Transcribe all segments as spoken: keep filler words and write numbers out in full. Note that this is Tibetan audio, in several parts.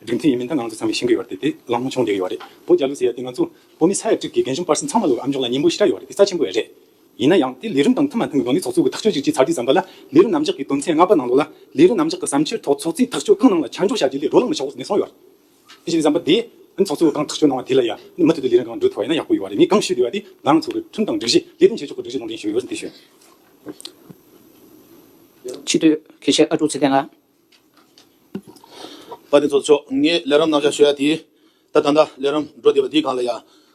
རྒྱུ་མཚན་ཡིན་མིན་ད་ང་ཚོ་ཚང་མས་ཤེས་ཀྱི་ཡོད་རེད། དེ་གླེང་སློང་བྱུང་བསྡད་ཀྱི་ཡོད་རེད། བོད་རྒྱལ་ལོ་ཟེར་ཡ་དེ་ང་ཚོ་བོད་མི་ས་ཡ་དྲུག་གི་རྒན་གཞོན་པར་སེམས་ཚང་མ་ལོག་ཨ་མཆོག་ལ་སྙན་པོ་ཞེ་དྲག་ཡོད་རེད། དེ་རྩ་ཆེན་པོ་ཡོད་རེད། ཡིན་ན་ཡང་དེ་ལས་རིམ་དང་མཐུན་མ་མཐུན་གྱི་སྒོ་ནས་ཚོགས་གཙོ་གི་ཐག་གཅོད་ཅིག་ཅིག་ཚར་དུས་ཙམ་པ་ལ་ལས་རིམ་རྣམ་གཞག་གི་དོན་ཚན་ལྔ་པ་ནང་ལོགས་ལ་ལས་རིམ་རྣམ་གཞག་གི་བསམ་འཆར་ཐོག་ཚོགས་གཙོས་ཐག་གཅོད་གང་གནང་ལ་ཆ་འཇོག་བྱ་རྒྱུ་ལས་བགྲོ་གླེང་མི་ཆོག་ཟེར་ནས་གསུངས་ཡོད་རེད། དེ་བྱས་ཙམ་པ་དེ་ཚོགས་གཙོས་གང་ཐག་གཅོད་གནང་བ་དེ་ལ་ཡ་མུ་མཐུད་དུ་ལས་རིམ་གང་འགྲོ་ཐུབ་པ་ཡིན་ན་ཡག་པོ་ཡོད་པ་རེད། ངས་གང་ཞུ་འདོད་པ་དེ་ང་རང་ཚོ་གི་ཁྲིམས་དང་སྒྲིག་གཞི་ལས་དོན་བྱེད་ཕྱོགས་ཀྱི་སྒྲིག་གཞི་ནང་དོན་ཞུ་ཡོད་ཟེར་དེ་ཞུ། སྤྱི་འཐུས་དགེ་བཤེས་ཨ་ཀྲུག་ཚེ་བརྟན་ལགས། དཔལ་ལྡན་ཚོགས་གཙོ་མཆོག་ངས་ལས་རིམ་རྣམ་གཞག་ཞུ་ཡ་དེ། ད་ད་ལྟ་ལས་རིམ་འགྲོ་བསྡད་པ་འདིའི་སྒང་ལ་ཡ།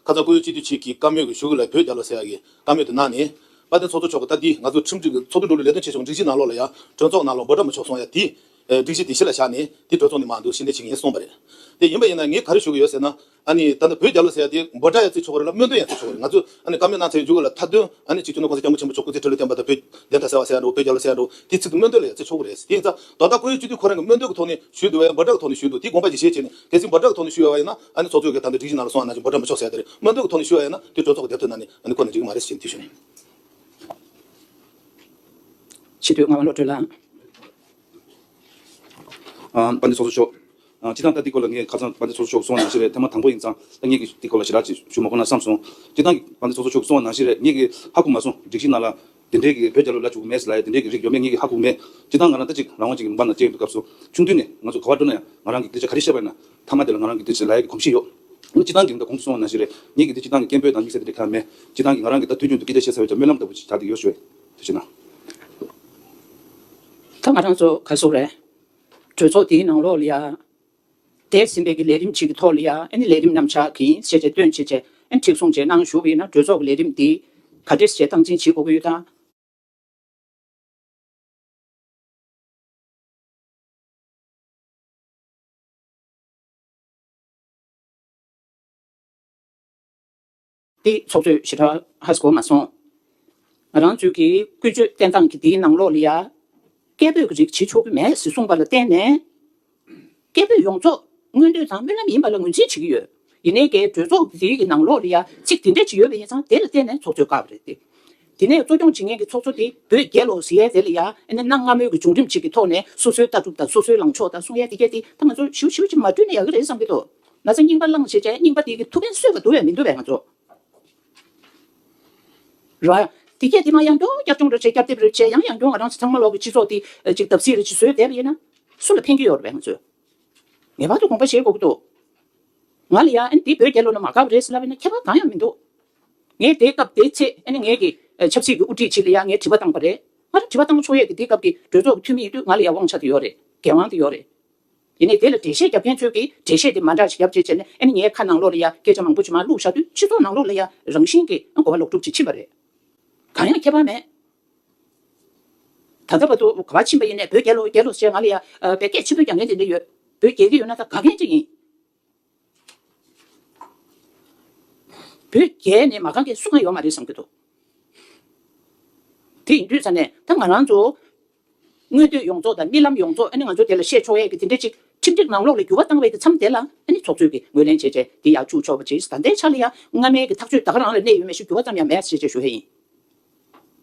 ཁ་སང་སྐུ་ཡོད་སྤྱི་འཐུས་གཅིག་གིས་བཀའ་མོལ་གྱི་ཞུ་གི་ལ་བོད་རྒྱལ་ལོ་ཟེར་ཡ་གི་བཀའ་མོལ་དེ་གནང་ནས། དཔལ་ལྡན་ཚོགས་གཙོ་མཆོག་གིས་ད་འདི་ང་ཚོ་ཁྲིམས་སྒྲིག་གི་ཚོགས་འདུ་འགྲོ་ལུགས་ལས་དོན་བྱེད་ཕྱོགས་སྒྲིག་གཞི་ནང་ལོགས་ལ་ཡ་གྲོས་ཚོགས་ནང་ལོགས་འབོད་སྒྲ་མི་ཆོག་གསུང་ཡ་དེ། ཨེ་སྒྲིག་གཞི་དེ་གཞི་ལ་བཞག་ནས་དེ་གྲོས་ཚོགས་ནས་མར་འདུག་ཕྱིར་འཐེན་བྱེད་ཀྱི་ཡིན་གསུངས་པ་རེད། དེ་ཡིན་པ་ཡིན་ན་ངས་ག་རེ་ཞུ་གི་ཡོད་ཟེར་ན། ཨ་ནི་ད་ལྟ་བོད་རྒྱལ་ལོ་ཟེར་ཡ་དེ་འབོད་སྒྲ་ཡ་བརྩི་ཆོག་གི་རེད་ལ་སྨོན་འདུན་ཡ་བརྩི་ཆོག་གི་རེད། ང་ཚོ་ཨ་ནི་བཀའ་མོལ་གནང་ཚར་མཇུག་ལ་མཐའ་དོན་ཨ་ནི་སྤྱི་འཐུས་ནོར་གོང་ས་སྐྱབས་མགོན་ཆེན་པོ་མཆོག་སྐུ་ཚེ་ཁྲི་ལོ་བརྟན་པ་དང་བོད་བདེན་མཐའ་གསལ་བ་ཟེར་ཡ་འགྲོ། བོད་རྒྱལ་ལོ་ཟེར་ཡ་འགྲོ། དེ་ཚིག་ཏུ་སྨོན་འདུན་ལ་ཡ་བརྩི་ཆོག་གི་རེད། དེ་ཡིན་ཙང་ད་ལྟ་སྐུ་ཡོད་སྤྱི་འཐུས་ཁོ་རང་གི་སྨོན་འདུན་གྱི་ཐོག་ནས་ཞུས་འདུག་བས། འབོད་སྒྲ་གི་ཐོག་ནས་ཞུས་འདུག་དེ་དགོངས་པ་ཇི་བཞིན་བཞེས་བྱས་ནས་གལ་སྲིད་འབོད་སྒྲ་གི་ཐོག་ནས་ཞུས་པ་ཡིན་ན་ཨ་ནི་ཚོགས་གཙོས་ཀྱི་ད་ལྟ་སྒྲིག་གཞི་ནང་ལ་གསུངས་པ་ནང་བཞིན་འབོད་སྒྲ་མི་ཆོག་ཟེར་ཡ་དེ་རེད། སྨོན་འདུན་གྱི་ཐོག་ནས་ཞུས་པ་ཡིན་ན་དེ་གྲོས་ཚོགས་ཀྱི་དེབ་ཐེར་ནང་ནས་ཨ་ནི་ཁོ་ནས་འགྲིག་གི་མ་རེད་ཟེར་དེ་ཞུ་ནས། སྤྱི་འཐུས་ངག་དབང་བློ་གྲོས་ལགས། ཨ། དཔལ་ལྡན་ཚོགས་གཙོ་མཆོག་ཨ། སྤྱིར་བཏང་ད་འདི་སྐོར་ལ་ངས་ཁ་སང་དཔལ་ལྡན་ཚོགས་གཙོ་མཆོག་གསུངས་པ་ནང་བཞིན་རེད། ཐེངས་མ་དང་པོ་ཡིན་ཙང་ད་ངས་ཀྱིས་འདི་སྐོར་ལ་ཞེ་དྲག་ཅིག་ཞུ་མ་དགོས་ན་བསམ་སོང་། སྤྱིར་བཏང་གི་དཔལ་ལྡན་ཚོགས་གཙོ་མཆོག་གསུངས་པ་ནང་བཞིན་རེད། ངས་ཀྱིས་ཧ་གོ་མ་སོང་། སྒྲིག་གཞི་ནང་ལ་དེ་འདྲའི་གི་བོད་རྒྱལ་ལོ་ལ་བཅུག་གི་མེད་ཟེར་ལབ་ཡ་དེ་འདྲའི་གི་རིགས་ཡོད་མེད་ངས་ཀྱིས་ཧ་གོ་མེད། སྤྱིར་བཏང་ང་རང་ད་ཅིག་རང་དབང་ཅིག་ཡིན་པ་ན་ཅིག་ཡིན་པའི་སྐབས་སུ་ཆུང་དུས་ནས་ང་ཚོ་ག་པར་འགྲོ་ན་ཡང་ང་རང་གི་སྐད་ཆ་ག་རེ་བཤད་པ་ཡིན་ན་ཐ་མ་དེ་ལ་ང་རང་གི་དེ་ཅིག་ལབ་ཡ་གི་གོམས་གཤིས་ཡོད། ཨ་ནི་སྤྱིར་བཏང་གི་ད་གོང་དུ་གསུངས་པ་ནང་བཞིན་རེད། ངས་ཀྱིས་དེ་སྤྱིར་བཏང་གི་སྐད་འབོད་དང་དམིགས་བསལ་དེ་འདྲ་གང་ཡང་མེད། སྤྱིར་བཏང་གི་ང་རང་གིས་ད་དུས་རྒྱུན་དུ་སྐད་ཆ་བཤད་ས་བའི་ཆ་སྨོན་ལམ་ལྟ་བུ་ཅིག་བྱ་དེ་ཡོད་ཞུ་བས། དེ་བྱས་ན། ད་ང་རང་ཚོ་ག་སོག་རེད། གྲོས་ཚོགས་དེའི་ནང་ལོགས་ལ་ཡ། འདས་ཟིན་པའི་གི་ལས་རིམ་ཅིག་གི་ཐོག་ལ་ཡ་ཨ་ནི་ལས་རིམ་རྣམ་གཞག་གི་ཡིན་ཞེས་བྱས་སྟོན་བྱས་བྱས་ཨ་ནི་ཁྲིད་གསུང་བྱས་གནང་ཞུ་བ་ཡིན་ན་གྲོས་ཚོགས་ཀྱི་ལས་རིམ་འདི་ག་འདྲས་བྱས་སྟངས་འཛིན་བྱེད་དགོས་ཀྱི་ཡོད་དམ། འདི་ཚོགས་གཙོས་ཞེ་དྲག་ཧ་གོ་མ་སོང་། ང་རང་ཚོའི་གི་ཀུན་སྤྱོད་བསྟེན་སྟངས་ཀྱི་འདིའི་ནང་ལོགས་ལ་ཡ། སྐད་འབོད་ཀྱི་རིགས་བྱེད་ཆོག་གི་མེད་ཟེར་གསུངས་པ་ལ་བརྟེན་ནས། སྐད་འབོད་ཡོངས་རྫོགས་མངོན་འདོད་དང་སྨོན་ལམ་ཡིན་པ་ལ་ངོས་འཛིན་བྱེད་ཀྱི་ཡོད། ཡིན་ནའི་གའི་གྲོས་ཚོགས་འདིའི་གི་ནང་ལོགས་ལ་ཡ་ཚིག་དེ་འདྲས་ཅིག་ཡོད་པ་ཡིན་ཙང་དེ་ལ་བརྟེན་ནས་ཚོགས་གཙོས་བཀག་པ་རེད་དེ། དེ་ནས་གཙོ་སྐྱོང་བྱེད་མཁན་གྱི་ཚོགས་གཙོ་དེ་བོད་རྒྱལ་ལོ་ཟེར་ཡས་དེ་ལ་ཡ་ཨ་ནི་གནའ་སྔ་མོའི་གི་བྱུང་རིམ་ཅིག་གི་ཐོག་ནས་སོ་སོའི་ལྟ་གྲུབ་དང་སོ་སོའི་ལངས་ཕྱོགས་དང་གསུང་ཡས་དེ་གས་དེ་ད་ང་ཚོ་ཞིབ་ཞིབ་ཅིག་མ་བསྒྲུབས་ན་ཡག་གི་རེད་བསམ་གྱི་འདུག་ན་ཚ་རྙིང་པ་བླངས་བྱས་བྱས་རྙིང་པ་དེ་གི་ཐུགས་ཕན་གསོས་པ་འདུག་བས་མི་འདུག་བས་ང་ཚོ། ར། དེ་གས་དེ་མ་ཡང་སྐྱོ་བསྐྱར་སྐྱོང་རེ་བྱས་བསྐྱར་འདེབས་རེ་བྱས་ཡང་ཡང་སྐྱོ་ང་རང་ཚོ་ཚང་མ་ལོག་གི་སྤྱི་ཚོགས་དེ་ཅིག་བརྡབ་གསིག་རེ་ཅིག་བཟོས་བསྡད་པ་ཡིན་ན་སུ་ལ་ཕན་གྱི་ཡོད་རེད་བས་ང་ཚོས། ངེས་པར་དུ་དགོངས་པ་བཞེས་དགོས་ཀྱི་འདུག་ང་ལ་ཡ་ཨ་ནི་དེ་བོད་རྒྱལ་ལོ་ན་མ་དགའ་བ་རེད་ཟེར་ལབ་ཡིན་ན་ཁྱད་པར་གང་ཡང་མི་འདུག་ངས་དེའི་སྐབས་དེའི་ཚེ་ཨ་ནི་ངས་ཀྱི་ཆབ་སྲིད་ཀྱི་དབུ་ཁྲིད་ཅིག་ལ་ཡ་ངས་དྲི་བ་བཏང་པ་རེད། ང་ལ་དྲི་བ་བཏང་ཆོག་ཡས་ཀྱི་དེའི་སྐབས་ཀྱི་གྲོས་ཚོགས་ཀྱི་འཐུས་མི་ཡིན་དུས་ང་ལ་ཡ་དབང་ཆ་དེ་ཡོད་རེད། འགན་དབང་དེ་ཡོད་རེད། ཡིན་ནའི་དེ་ལ་འགྲེལ་བཤད་རྒྱབ་མཁན་ཚོས་ཀྱིས་འགྲེལ་བཤད་དེ་མ་འདྲ་ཞིག་རྒྱབ་བྱས་བྱས་ནས་ཨ་ནི་ངའི་ཁ་ནང་ལོགས་ལ་ཡ་སྐད་ཆ་མང་པོ་ཅིག་མར་བླུགས་བཞག་དུས་སྤྱི་ཚོགས་ནང་ལོགས་ལ་ཡ་རང་བཞིན་གྱིས་གོ་བ་ལོག་སྒྲུབ་ཅིག་ཕྱིན་པ་རེད། གང་ཡང་ཁྱད་པར་མེད། ད་ལྟ་བར་དུ་ག་པར་ཕྱིན་པ་ཡིན་ནའི་བོད་རྒྱལ་ལོ་རྒྱལ་ལོ་ཞེས་ང་ལ་ཡ་ཨ་དཔེ་སྐད་ཆེན་པོ་རྒྱག་མཁན་དེ་འདྲ་ཡོད། བོད་རྒྱལ་གྱི་ཡོད་ན་ད་དགའ་མཁན་ཅིག་ཡིན། བོད་རྒྱལ་ནས་མ་དགའ་མཁན་སུ་གང་ཡོད་མ་རེད་བསམ་གྱི་འདུག་དེ་ཡིན་དུས་ཙ་ནས་ད་ང་རང་ཚོ་མངོན་འདོད་ཡོངས་རྫོགས་དང་རྨི་ལམ་ཡོངས་རྫོགས་ཨ་ནི་ང་ཚོ་དེ་ལ་བཤད་ཆོག་ཡས་ཀྱི་དེ་འདྲ་ཅིག་ཁྲིམས་སྒྲིག་ནང་ལོགས་ལ་འགྱུར་བ་བཏང་བའི་གི་མཚམས་དེ་ལ་ཨ་ནི་ཚོགས་གཙོས་ཀྱི་ངོས་ལེན་བྱས་བྱས་དེ་ཡར་བཅུག་ཆོག་པ་བྱས། ད་ལྟའི་ཆ་ལ་ཡང་སྔ་མའི་གི་ཐག་གཅོད་ད་ག་རང་ལ་གནས་ཡོད་མེད་ཞིག་འགྱུར་བ་ཙམ་ཡང་མེད་ཞེས་བྱས་ཞུ་ཡས་ཡིན།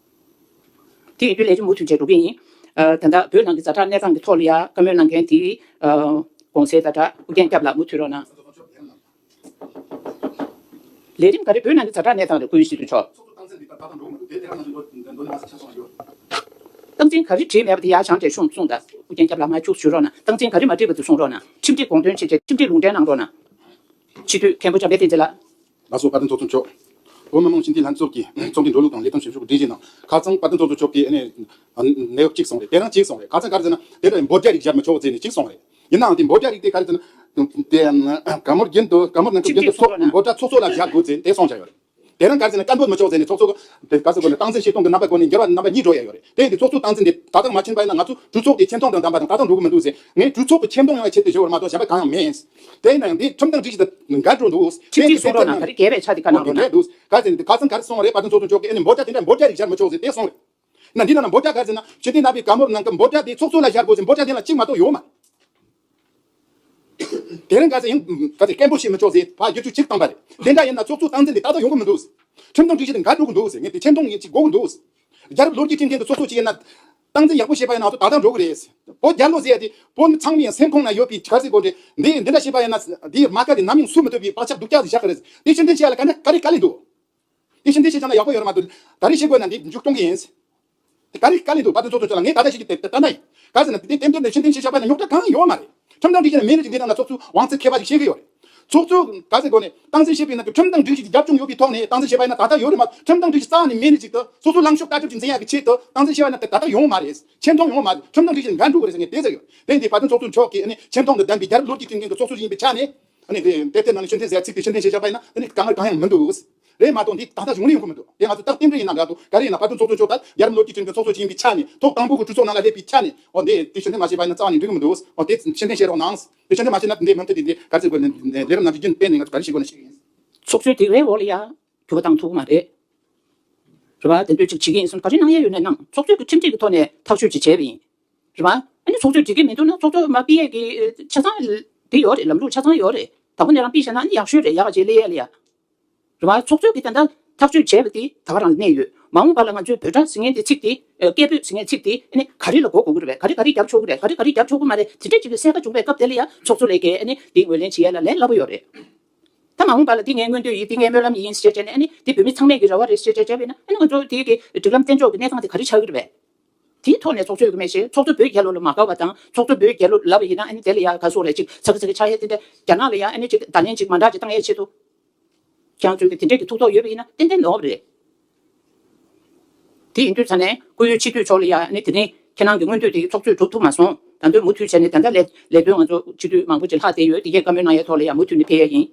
དེ་ཡིན་དུས་ལས་རིམ་མུ་མཐུད་བྱས་འགྲོ་གི་ཡིན། ཨ་ད་ལྟ་བོད་ནང་གི་ཛ་དྲག་གནས་སྟངས་ཀྱི་ཐོག་ལ་ཡང་བཀའ་མོལ་གནང་མཁན་དེ་ཨ་གོང་གསལ་ཛ་དྲག་ཨུ་རྒྱན་སྐྱབས་ལགས་མུ་མཐུད་རོགས་གནང་། ལས་རིམ་ག་རེ་བོད་ནང་གི་ཛ་དྲག་གནས་སྟངས་རེད། སྐུ་ཞབས་སྤྱི་འཐུས་མཆོག་སྟངས་འཛིན་ག་རེ་བྲིས་མེད་པ་དེ་ཡར་བྱང་དེ་གསུངས་གསུངས་དང་ཨུ་རྒྱན་སྐྱབས་ལགས་མར་ཁྱུག་ཞུ་རོགས་གནང་། སྟངས་འཛིན་ག་རེ་མ་བྲིས་པ་དེ་གསུང་རོགས་གནང་། ཁྲིམས་སྒྲིག་དགོངས་དོན་ཆེད་ཆེད་ཁྲིམས་སྒྲིག་ལུང་འདྲེན་གནང་རོགས་གནང་། སྤྱི་འཐུས་མཁན་པོ་འཇམ་དཔལ་བསྟན་འཛིན་ལགས། ལགས་སོ། བཀའ་བསྟན་ཚོགས་གཙོ་མཆོག་བོད་མི་མང་སྤྱི་འཐུས་ལྷན་ཚོགས་ཀྱི་ཚོགས་འདུའི་འགྲོ་ལུགས་དང་ལས་དོན་བྱེད་ཕྱོགས་སྒྲིག་གཞི་ནང་ཁ་སང་བཀའ་བསྟན་ཚོགས་གཙོ་མཆོག་གིས་ཨ་ནི་གནས་བབ་གཅིག་གསུངས་རེད། དེ་རང་གཅིག་གསུངས་རེད། ཁ་སང་ག་རེ་ཟེར་ན་དེ་ལ་འབོད་སྒྲ་རིགས་སྦྱར་མི་ཆོག་ཟེར་ནས་གཅིག་གསུངས་རེད། ཡིན་ནའང་དེ་འབོད་སྒྲ་རིགས་དེ་ག་རེ་ཟེར་ན་དེ་ག་མུར་རྒྱན་དུ་ག་མུར་ནང་གི་རྒྱན་དུ་ཚོགས་འབོད་སྒྲ་ཚོགས་གཙོ་ལ་སྦྱར་དགོས་ཟེར་དེ་གསུངས་བཞག་ཡོད་རེད། དེ་རང་ག་རེ་ཟེར་ན་སྐད་འབོད་མི་ཆོག་ཟེར་ནས་ཚོགས་གཙོ་གི་དེ་ག་ཟེར་དགོས་ན་སྟངས་འཛིན་བྱེད་སྟངས་ཀྱི་རྣམ་པ་སྒོ་ནས་འགྱུར་བ་རྣམ་པ་གཉིས་འགྲོ་ཡ་ཡོད་རེད། དེ་ཡིན་དུས་ཚོགས་གཙོ་སྟངས་འཛིན་དེ་ད་ལྟ་མ་ཕྱིན་པ་ཡིན་ན་ང་ཚོ་གྲོས་ཚོགས་དེ་ཆེ་མཐོང་དང་ལྡན་པ་དང་ཏག་ཏག་འགྲོ་གི་མི་འདུག་ཟེར། ངས་གྲོས་ཚོགས་ཀྱི་ཆེ་མཐོང་ཡོང་བའི་ཆེད་དུ་ཞུ་བ་མ་གཏོགས་གཞན་པ་གང་ཡང་མེད། དེ་ཡིན་ན་ཡང་དེ་ཁྲིམས་དང་སྒྲིག་གཞི་དང་འགལ་འགྲོ་འདུག་ཁྲིམས་སྒྲིག་གསུང་རོགས་གནང་། ག་རེ་འགལ་བའི་ཆ་དེ་ག་གནང་རོགས་གནང་། འདུག་ག་ཟེར་ན་དེ་ཁ་སང་ག་རེ་གསུངས་རེད། བཀའ་བསྟན་ཚོགས་གཙོ་མཆོག་གིས་ཨ་ནི་འབོད་སྒྲ་དེ་འདྲ་འབོད་སྒྲ་རིགས་སྦྱར་མི་ཆོག་ཟེར་དེ་གསུངས་རེད། ན་འདི་ལ་ན་འབོད་སྒྲ་ག་རེ་ཟེར་ན་ཕྱི་དེ་ན་བའི་ག་མུར་ནང་གི་འབོད་སྒྲ་དེ་ཚོགས་གཙོ་ལ་སྦྱར་དགོས་ཟེར། འབོད་སྒྲ་དེ་ལ་གཅིག་མ་གཏོགས་ཡོད་མ། དེ་རིང་ག་ཚོད་ཡིན་ག་ཚོད་སྐད་འབོད་བྱེད་མི་ཆོག་ཟེར་ཕ་བརྒྱད་ཅུ་གཅིག་བཏང་པ་རེད། དེ་འདྲ་ཡིན་ན་ཚོགས་གཙོ་སྟངས་འཛིན་དེ་ཏག་ཏག་ཡོང་གི་མི་འདུག་ཁྲིམས་དང་སྒྲིག་གཞི་དེ་འགལ་འགྲོ་གི་འདུག་ཟེར། ངས་དེ་ཆེ་མཐོང་ཡིན་གཅིག་དགོས་གི་འདུག་རྒྱལ་རབས་ལོ་རྒྱུས་སྤྲད་མཁན་དུ་ཚོགས་གཙོ་གཅིག་ཡིན་ན། སྟངས་འཛིན་ཡག་པོ་བྱས་པ་ཡིན་ན་ང་ཚོ་ཏག་ཏག་འགྲོ་གི་རེད། བོད་རྒྱལ་ལོ་ཟེར་ཡ་དེ་བོད་མི་ཚང་མའི་སེམས་ཁོང་ན་ཡོད་པའི་ག་རེ་ཟེར་དགོས་རེད། འདི་འདི་འདྲ་བྱས་པ་ཡིན་ན་འདིའི་རྨ་ཁ་དེ་ནམ་ཡང་སུ་མི་ཐུབ་པའི་བག་ཆགས་སྡུག་ཅག་ཞིག་བཞག་གི་རེད། དེ་ཕྱིར་འཐེན་བྱས་ཡ་ལ་ག་ནས་ག་རེ་དཀའ་ལས་འདུག་དེ་ཕྱིར་འཐེན་བྱས་ཀྱང་ན་ཡག་པོ་ཡོད་རེད་མ་གཏོགས་ག་རེ་བྱེད་དགོས་ན་འདི་མཇུག་གཏོང་གི་ཡིན། ག་རེ་དཀའ་ལས་འདུག་བར་དུ་ཚོགས་གཙོ་ཚོ་ལ་ངས་ད་ལྟ་ཞིག་གི་དེ་ལྟ་ན་ཡིན། ག་ཟེར་ན་དེ་གཏན་དོན་ནས་ཕྱིར་འཐེན་བྱས་བཞག་པ་ཡིན་ན་རྙོག་དྲ་གང་ཡོད་མ་རེད། ཁྲིམས་དང་སྒྲིག་གཞི་ནས་མེད་ནས་ཅིག་འདི་ནང་ལ་ཚོགས་གཙོ་དབང་ཚད་ཁྱད་པར་ཅིག་བཤད་ཀྱི་ཡོད་རེད། ཚོགས་གཙོ་ག་ཟེར་དགོས་ནས་སྟངས་འཛིན་བྱེད་པའི་ནང་གི་ཁྲིམས་དང་སྒྲིག་གཞི་གི་རྒྱབ་ལྗོངས་ཡོད་པའི་ཐོག་ནས་སྟངས་འཛིན་བྱས་པ་ཡིན་ན་ད་ལྟ་ཡོད་རེད་མ་གཏོགས་ཁྲིམས་དང་སྒྲིག་གཞི་རྩ་ནས་མེད་ནས་ཅིག་ཏུ་སོ་སོ་ལངས་ཕྱོགས་ལྟ་གྲུབ་ཅིག་འཛིན་ཡག་གི་ཆེད་དུ་སྟངས་འཛིན་བྱས་པ་ཡིན་ན་ད་ལྟ་ཡོང་མ་རེད། ཆེ་མཐོང་ཡོང་མ་རེད། ཁྲིམས་དང་སྒྲིག་གཞི་འགལ་འགྲོ་གི་རེད་ཟེར་ངས་དེ་ཟེར་ཡོད། དེ་འདི་བར་དོ་ཚོགས་གཙོ་མཆོག་གིས་ནི་ཆེ་མཐོང་དང་ལྡན་པའི་རྒྱལ་རབས་ལོ་རྒྱུས་སྐྱོན་མཁན་གྱི་ཚོགས་གཙོ་ཞིག་ཡིན་པའི་ཆ་ནས་ནི་དེབ་དེ་ནང་ནས་ཕྱིར་འཐེན་ཟེར་ཚིག་དེ་ཕྱིར་འཐེན་བྱས་བཞག་པ་ཡིན་ན་ནི་དཀའ་ངལ་གང་ཡང་མི་འདུག་རེད་མ་གཏོགས་འདི་ད་ལྟ་བྱུང་རིན་ཡོང་གི་མི་འདུག་དེ་ང་ཚོ་རྟགས་རྟེན་འབྲེལ་ཡིན་ན་འདྲ་འདུག་ག་རེ་ཡིན་ན་བར་དོ་ཚོགས་གཙོ་མཆོག་དང་རྒྱལ་རབས་ལོ་རྒྱུས་སྐྱོན་མཁན་ཚོགས་གཙོ་ཞིག་ཡིན་པའི་ཆ་ནས་ཐོག་དང་པོ་གི་གྲོས་ཚོགས་ནང་ལ་སླེབས་པའི་ཆ་ནས་འོ་འདི་དེ་ཕྱིར་འཐེན་བྱས་རོགས་གནང་། དེ་ཕྱིར་འཐེན་མ་བྱས་ན་འདི་མུ་མཐུད་དེ་འདི་ག་ཚོད་དགོས་ནས་ལས་རིམ་ནང་བཞིན་སྤེལ་ནས་ང་ཚོ་ག་རེ་བྱེད་དགོས་ན་བྱེད་ཀྱི་ཡིན། ཚོགས་གཙོའི་སྡིགས་རའི་འོག་ལ་ཡ་འགྱུར་བ་བཏང་ཐུབ་ཀྱི་མ་རེད། རེད་བ། དེ་འདྲ་ཅིག་བྱེད་ཀྱི་ཡིན་གསུངས། ག་རེ་གནང་ཡས་ཡོད་ནས་གནང་། ཚོགས་གཙོས་ཀྱི་ཁྲིམས་སྒྲིག་གི་ཐོག་ནས་ཐག་གཅོད་ཅིག་བྱས་པ་ཡིན། རེད་བ། ཨ་ནི་ཚོགས་གཙོས་འགྲིག་གི་མི་འདུག་ན་ཚོགས་གཙོ་མ་ཕུད་ཡས་ཀྱི་ཆ་ཚང་དེ་ཡོད་རེད། ལམ་ལུགས་ཆ་ཚང་ཡོད་རེད། དང་པོ་ནས་རང་ཕུད་བཞག་ན་ཨ་ནི་ཡག་ཤོས་རེད། ཡག་ག་བྱས་ལས་ཡས་ལ་ཡ། རེད་བ། ཚོགས་གཙོས་ཀྱི་ད་ལྟ་ཐག་གཅོད་བྱས་པ་དེ་ད་ག་རང་ལ་གནས་ཡོད། མ་འོངས་པ་ལ་ང་ཚོས་བོད་སྒྲ་ཟེར་མཁན་དེ་ཚིག་དེ་སྐད་འབོད་ཟེར་མཁན་ཚིག་དེ་ཨ་ནི་ག་རེ་ལ་གོ་དགོས་ཀྱི་རེད་པས། ག་རེ་ག་རེ་རྒྱབ་ཆོག་གི་རེད། ག་རེ་ག་རེ་རྒྱབ་ཆོག་གི་མ་རེད། དེ་འདྲ་ཅིག་གི་གསལ་ཁ་བྱུང་བའི་སྐབས་དེ་ལ་ཡ་ཚོགས་གཙོ་ལས་ཀའི་ཨ་ནི་དེ་ངོས་ལེན་བྱེད་ཡས་ལ་ལས་སླ་པོ་ཡོད་རེད། ད་མ་འོངས་པ་ལ་འདི་ངའི་མངོན་འདོད་ཡིན། འདི་ངའི་སྨོན་ལམ་ཡིན་ཞེས་བྱས་ནས་ཨ་ནི་འདི་བོད་མི་ཚང་མས་ཀྱི་རེ་བ་རེད་ཞེས་བྱས་བྱས་པས་ན་ཨ་ནི་ང་ཚོ་དེའི་གི་སྒྲིག་ལམ་བསྟན་འཇོག་གི་གནས་སྟངས་དེ་ག་རེ་ཆགས་ཀྱི་རེད་པས། དེའི་ཐོག་ནས་ཚོགས་གཙོས་ཀྱི་མེད་ཞེས། ཚོགས་གཙོ་བོད་རྒྱལ་ལོ་ལ་མ་དགའ་བ་དང་ཚོགས་གཙོ་བོད་རྒྱལ་ལོ་ལབ་པ་ཡིན་ན་ཨ་ནི་དེ་ལ་ཡ་ག་སོགས་རེད་ཅིག་ཚ་གི་ཚ་གི་ཆགས་ཡས་དེ་འདྲ་རྒྱ་ནག་ལ་ཡ་ཨ་ནི་ཅིག་བརྡ་ལན་ཅིག་མ་འདྲ་ཅིག་བཏང་ཡས་ཆེད་དུ། ཁྱེད་རང་ཚོས་ཀྱི་དེ་འདྲས་ཀྱི་ཐུགས་ཐོག་ཡོད་པ་ཡིན་ན་ཏན་ཏན་ནོར་བ་རེད། དེ་ཡིན་དུས་ཙ་ནས་སྐུ་ཡོད་སྤྱི་འཐུས་མཆོག་ལ་ཡ་ཨ་ནི་དེ་རིང་ཁྱེད་རང་གི་མངོན་འདོད་དེ་ཚོགས་གཙོས་སྒྲུབ་ཐུབ་མ་སོང་། ད་དུང་མུ་མཐུད་བྱས་ནས་ད་ལྟ་ལས་ལས་དོན་ང་ཚོ་སྤྱི་འཐུས་མང་པོ་ཅིག་ལྷག་བསྡད་ཡོད། དེ་གས་བཀའ་མོལ་གནང་ཡས་ཐོག་ལ་ཡ་མུ་མཐུད་ནས་ཕེབས་ཡས་ཡིན།